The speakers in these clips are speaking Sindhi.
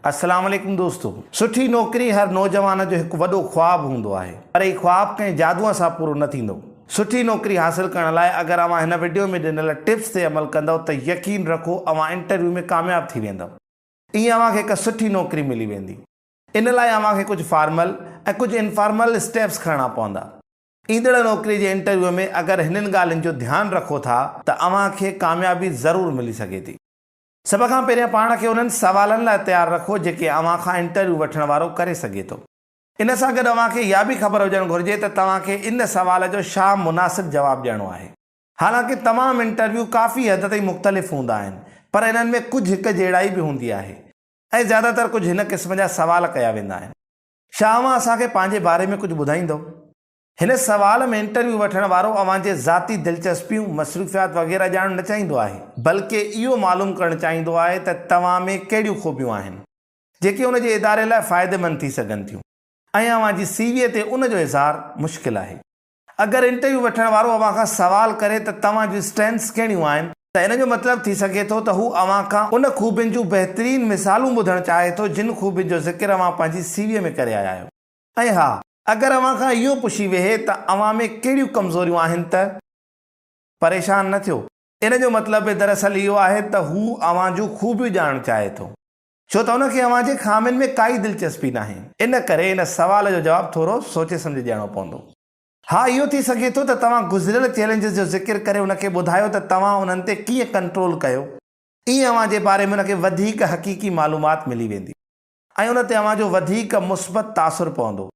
السلام عليڪم دوستو! سٺي نوڪري هر نوجوان جو هڪ وڏو خواب هوندو آهي پر هي خواب ڪنهن جادوء سان پورو نه ٿيندو. سٺي نوڪري حاصل ڪرڻ لاء اگر اوهان هن وڊيو ۾ ڏنل ٽپس تي عمل ڪندؤ ته يقين رکو اوهان انٽرويو ۾ ڪامياب ٿي ويندؤ. ائين اوهان کي هڪ سٺي نوڪري ملي ويندي. ان لاء اوهان کي ڪجهه فارمل ۽ ڪجهه انفارمل اسٽيپس کڻڻا پوندا. ايندڙ نوڪري جي انٽرويو ۾ اگر هنن ڳالهين جو ڌيان رکو ٿا ته اوهان کي ڪاميابي ضرور ملي سگهي ٿي. سڀ کان پهريان پاڻ کي انهن سوالن لاء تيار رکو جيڪي اوهان کان انٽرويو وٺڻ وارو ڪري سگهي ٿو. ان سان گڏ اوهان کي اها به خبر هجڻ گهرجي ته توهان کي ان سوال جو ڇا مناسب جواب ڏيڻو آهي. حالانڪه تمام انٽرويو ڪافي حد تائين مختلف هوندا آهن پر انهن ۾ ڪجهه هڪ جهڙائي به هوندي آهي ۽ زياده تر ڪجهه هن قسم جا سوال ڪيا ويندا آهن. ڇا اوهان اسان کي پنهنجي باري ۾ ڪجهه ٻڌائيندؤ؟ هن سوال ۾ انٽرويو وٺڻ وارو اوهان جي ذاتي دلچسپيون، مصروفيات وغيره ڄاڻڻ نه چاهيندو آهي، بلڪه اهو معلوم ڪرڻ چاهيندو آهي ته توهان ۾ ڪهڙيون خوبيون آهن، جيڪي ان جي اداري لاء فائديمند ٿي سگهن ٿيون ۽ اوهان جي سي وي تي ان جو اظهار مشڪل آهي. اگر انٽرويو وٺڻ وارو اوهان کان سوال ڪري ته توهان جون اسٽرينٿس ڪهڙيون آهن ته ان جو مطلب ٿي سگهي ٿو ته هو اوهان کان ان خوبين جون بهترين مثالون ٻڌڻ چاهي ٿو جن خوبين جو ذڪر اوهان پنهنجي سي وي ۾ ڪري آيا آهيو. ۽ ها، اگر اوهان کان اهو پڇي ويهي ته اوهان ۾ ڪهڙيون ڪمزوريون آهن ته؟ پريشان نه ٿيو، ان جو مطلب به دراصل اهو آهي ته هو اوهان جون خوبيون ڄاڻڻ چاهي ٿو، ڇو ته ان کي اوهان جي خامين ۾ ڪائي دلچسپي ناهي. ان ڪري ان سوال جو جواب ٿورو سوچي سمجهي ڏيڻو پوندو. ها، اهو ٿي سگهي ٿو ته توهان گذريل چئلينجز جو ذڪر ڪري ان کي ٻڌايو ته توهان انهن تي ڪيئن ڪنٽرول ڪيو، ائين اوهان جي باري ۾ ان کي وڌيڪ حقيقي معلومات ملي ويندي. ۽ ان تي اوهان جو وڌيڪ مثبت تاثر پوندو.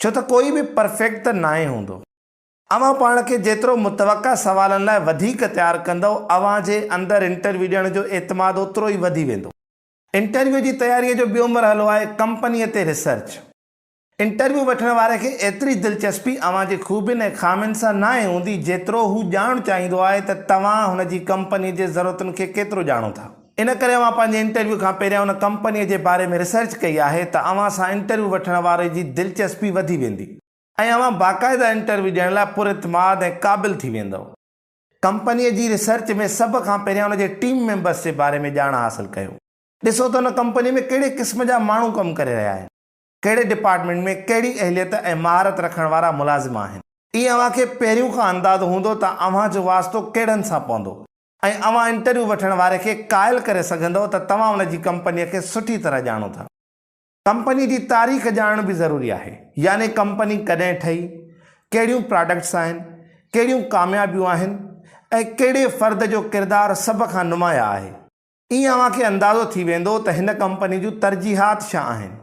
ڇو ته ڪوئي به پرفيڪٽ ته ناهي هوندو. اوهان پاڻ کي جيترو متوقع سوالن لاء وڌيڪ تيار ڪندؤ، اوهان جي اندر انٽرويو ڏيڻ جو اعتماد اوترو ئي وڌي ويندو. انٽرويو جي تياريء جو ٻيو مرحلو آهي ڪمپنيء تي ريسرچ. انٽرويو وٺڻ واري کي ايتري دلچسپي اوهان جي خوبين ۽ خامين سان ناهي هوندي جيترو هو ڄاڻڻ چاهيندو آهي ته توهان هن جي ڪمپنيء جي ضرورتن کي ڪيترو ڄاڻو ٿا. ان ڪري اوهان پنهنجي انٽرويو کان پهريان ان ڪمپنيء جي باري ۾ ريسرچ ڪئي آهي ته اوهان سان انٽرويو وٺڻ واري جي دلچسپي وڌي ويندي ۽ اوهان باقاعده انٽرويو ڏيڻ لاء پراعتماد ۽ قابل ٿي ويندؤ. ڪمپنيء جي ريسرچ ۾ سڀ کان پهريان ان جي ٽيم ميمبرس جي باري ۾ ڄاڻ حاصل ڪيو. ڏسو ته ان ڪمپنيء ۾ ڪهڙي قسم جا ماڻهو ڪم ڪري رهيا آهن. ڪهڙي ڊپارٽمينٽ ۾ ڪهڙي اهليت ۽ مهارت رکڻ وارا ملازم آهن. ائين اوهان کي پهريون کان اندازو هوندو ته اوهان جو واسطو ڪهڙن سان پوندو ۽ اوهان انٽرويو وٺڻ واري کي قائل ڪري سگهندؤ ته توهان ان جي ڪمپنيء کي سٺي طرح ڄاڻو ٿا. ڪمپنيء جي تاريخ ڄاڻڻ به ضروري آهي، يعني ڪمپني ڪڏهن ٺهي، ڪهڙيون پراڊڪٽس آهن، ڪهڙيون ڪاميابيون آهن ۽ ڪهڙي فرد جو ڪردار سڀ کان نمايان آهي. ائين اوهان کي اندازو ٿي ويندو ته هن ڪمپني جون ترجيحات ڇا آهن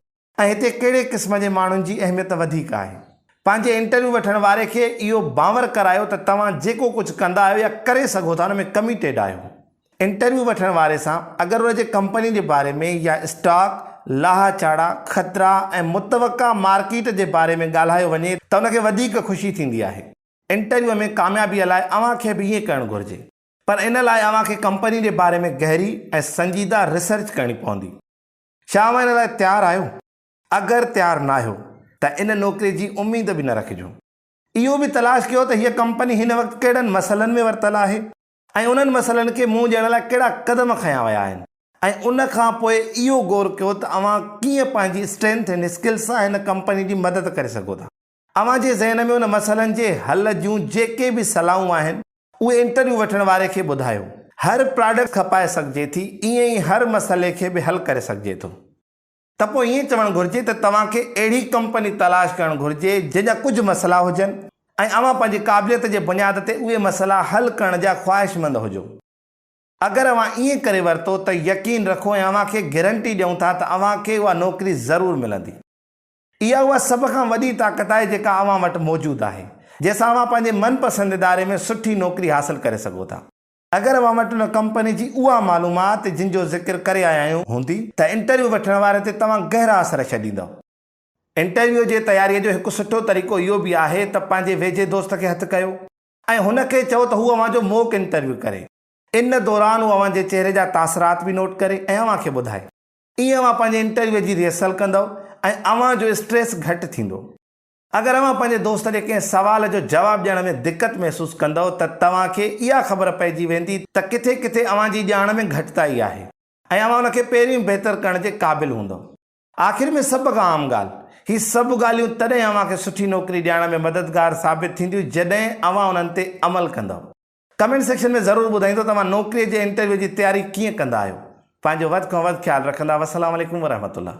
۽ هتي ڪهڙي قسم جي ماڻهن جي اهميت وڌيڪ آهي. پنهنجي انٽرويو وٺڻ واري کي اهو باور ڪرايو ته توهان جيڪو ڪجهه ڪندا آهيو يا ڪري سگهو ٿا ان ۾ ڪميٽيڊ آهيو. انٽرويو وٺڻ واري سان اگر ان جي ڪمپني جي باري ۾ يا اسٽاڪ، لاها چاڙها، خطرا ۽ متوقع مارڪيٽ جي باري ۾ ڳالهايو وڃي ته ان کي وڌيڪ خوشي ٿيندي آهي. انٽرويو ۾ ڪاميابي لاء اوهان کي به ائين ڪرڻ گهرجي. پر ان لاء اوهان کي ڪمپني جي باري ۾ گهري ۽ سنجيده ريسرچ ڪرڻي پوندي. ڇا اوهان ان لاء تيار آهيو؟ اگر تيار ناهيو ته ان نوڪري جي اميد به نه رکجو. اهو به تلاش ڪيو ته هيء ڪمپني هن وقت ڪهڙن مسئلن ۾ ورتل آهي ۽ انهن مسئلن کي منهن ڏيڻ لاء ڪهڙا قدم کنيا ويا آهن ۽ ان کان پوء اهو غور ڪيو ته اوهان ڪيئن پنهنجي اسٽرينٿ اينڊ اسڪلز سان هن ڪمپني جي مدد ڪري سگهو ٿا. اوهان جي ذهن ۾ ان مسئلن جي حل جون جيڪي به صلاحون آهن اهي انٽرويو وٺڻ واري کي ٻڌايو. هر پراڊڪٽ کپائي سگهجي ٿي ائين ئي هر مسئلي کي به حل ڪري سگهجي ٿو. ته پوء ائين چوڻ گهرجي ته توهان کي اهڙي ڪمپني تلاش ڪرڻ گهرجي جنهن جا ڪجهه مسئلا هجن ۽ اوهان پنهنجي قابليت جي بنياد تي اهي مسئلا حل ڪرڻ جا خواهشمند هجو. اگر اوهان ائين ڪري ورتو ته يقين رکو ۽ اوهان کي گرنٽي ڏيون ٿا ته اوهان کي اها نوڪري ضرور ملندي. اها اها سڀ کان وڏي طاقت آهي جيڪا اوهان وٽ موجود آهي، جنهن سان اوهان پنهنجي من پسند اداري ۾ سٺي نوڪري حاصل ڪري سگهو ٿا. اگر اوهان وٽ ان ڪمپني جي اها معلومات جن جو ذڪر ڪري آيا آهيون هوندي ته انٽرويو وٺڻ واري تي توهان گهرا اثر ڇڏيندؤ. انٽرويو جي تياريء جو هڪ سٺو طريقو اهو به آهي ته پنهنجي ويجهي دوست کي هٿ ڪيو ۽ هن کي چئو ته هو اوهان جو موڪ انٽرويو ڪري. ان دوران هو اوهان جي چهري جا تاثرات به نوٽ ڪري ۽ اوهان کي ٻڌائي. ائين اوهان پنهنجي انٽرويو جي ريهرسل ڪندؤ ۽ اوهان جو اسٽريس گهٽ ٿيندو. اگر اوهان پنهنجي دوست جي ڪنهن سوال جو جواب ڏيڻ ۾ دقت محسوس ڪندؤ ته توهان کي اها خبر پئجي ويندي ته ڪٿي ڪٿي اوهان جي ڄاڻ ۾ گهٽتائي آهي. ۽ اوهان ان کي پهريون بهتر ڪرڻ جي قابل هوندؤ. آخر ۾ سڀ کان اهم ڳالهه، هي سڀ ڳالهيون تڏهن اوهان کي سٺي نوڪري ڏيارڻ ۾ مددگار ثابت ٿينديون جڏهن اوهان انهن تي عمل ڪندؤ. ڪمينٽ سيڪشن ۾ ضرور ٻڌائيندو ته اوهان نوڪري جي انٽرويو جي تياري ڪيئن ڪندا آهيو. پنهنجو وڌ کان وڌ خيال رکندا. والسلام عليڪم ورحمة الله.